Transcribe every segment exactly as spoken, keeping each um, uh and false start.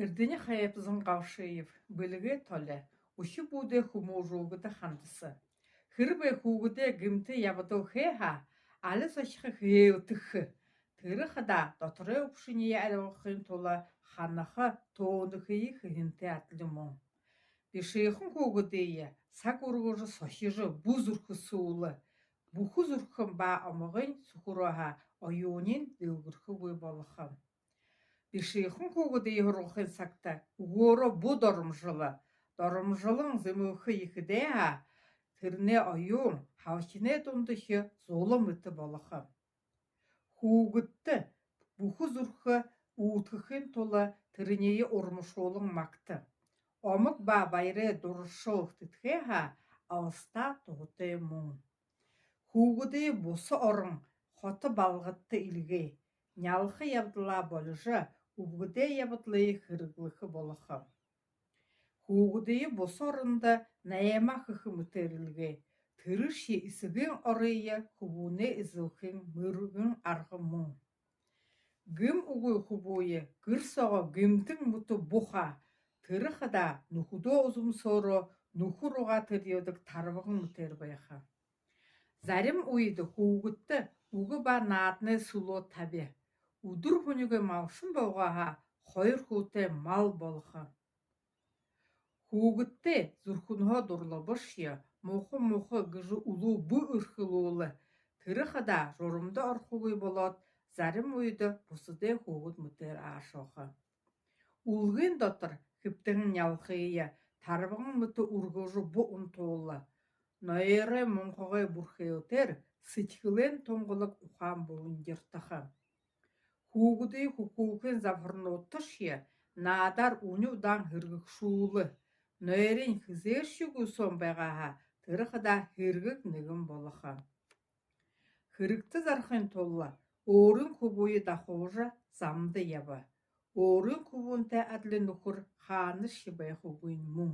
Эрдэни Хаймзан Гавшиев. «Бэлигэй толи». Үхибүүдэй хүмүүжүүлгэдэ хандаса. Хэрбээ хүүгэдэй гэмтэ ябадал хээ һаа, али зохихо хээлтэхэ. Тэрэ хадаа доторой үбшэниие арилгахын тула ханаха, төөнэхые хэһэнтэй адли мүн. Бишыхан хүүгэдые саг үргэжэ, сохижо, бү зүрхэ суулаа. Бүхэ зүрхэн ба омогынь сүхэрөө һаа, оюунынь дэлгэрхэгүй болохо. Бишыхан хүүгэдые һургахын сагта үгөөрөө бү доромжоло. Доромжолон зэмэлхэ ехэдээ һаа, тэрэнэй оюун һалхинай дундахи зула мэтэ болохо. Хүүгэдтэ бүхэ зүрхэ үүдхэхын тула тэрэниие урмашуулан магта. Омог ба баярай дурашал тэдхээ һаа, аластаа туһатай мүн. Хүүгэдые буса орон, хото балгадта эльгээ. Нялха ябадалаа болижо, үбгэдэй ябадалые хэрэглэхэ болохо. Хүүгэдые буса орондо наймаа хэхэ мэтээр эльгээ. Тэрэшье эсэгын орые хүбүүнэй эзэлхын мэргэн арга мүн. Гэм үгы хүбүүе гэр соогоо гэмтэн мэтэ бү хаа, тэрэ хадаа нүхэдөө үзэмсөөрөө нүхэр угаа тэрьедэг тарбаган мэтээр байха. Зарим үедэ хүүгэдтэ үгэ ба нааданай сүлөө табия. Үдэр һүнигүй малшан болгоо һаа, хоёр хүлтэй мал болохо. Хүүгэдтэ зүрхэнһөө дурлабашье, муха муха гэжэ үлүү бү эрхэлүүлэ. Тэрэ хадаа журамда орохогүй болоод, зарим үедэ бусадай хүүгэд мэтээр аашаха. Үлгын дотор хэбтэһэн нялхые тарбаган мэтэ үргэлжэ бү унтуулаа. Нойрой мунхагай бүрхэлтээр сэдьхэлэй тунгалаг ухаан бү ундирдаха. Хүүгэдые хүхүүлхын забһарнуудташье наадаар үни удаан һэргэгшүүлэ. Нойрынь хэзээшьегүй соом байгаа һаа, тэрэ хадаа һэргэг нэгэн болохо. Хэрэгтэ зарахын тула өөрын хүбүүе дахуулжа замда яба. Өөрын хүбүүнтэй адли нүхэр хаанашье байхагүй мүн.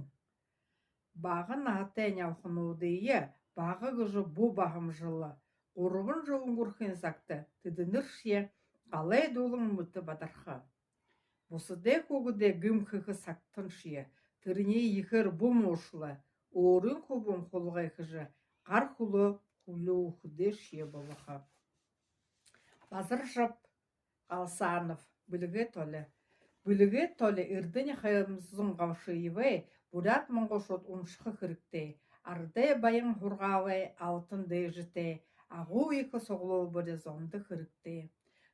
Бага наһатай нялхануудые бага гэжэ бү баһамжала. Гурбан жэл үнгэрхын сагта тэдэнэршье галай дулаан мэтэ бадарха. Бусадай хүүгэдэй гэм хэхэ сагтаншье тэрэниие ехээр бү муушала. Өөрын хүбүүн хулгай хэжэ, гар хүлөө хүлөөхэдэшье болохо. Базаржаб Галсанов. «Бэлигэй толи». «Бэлигэй толи» Эрдэни Хаймзан Гавшиевэй «Буряад-монгол шууд уншаха хэрэгтэй», Арадай баян һургаалай алтан дээжэтэй, агуу ехэ суглуулбари зондо хэрэгтэй.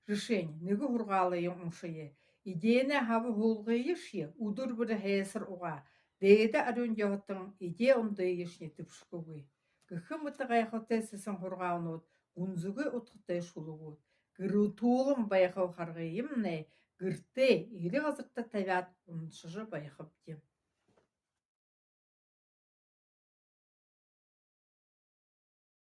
Жэшээнь, нэгэ һургаалыень уншая. Эдеэнэй һаба һуулгыешье үдэр бүри һайсар угаа, дээдэ арюун ёһотон эдеэ ундыешни тэбшэхэгүй. Гэхэ мэтэ гайхалтай сэсэн һургаалнууд, гүнзэгы удхатай шүлэгүүд. Гэрэлтүүлэн байхал харгыемнай гэртээ, эли газарта табяад уншажа байхабди.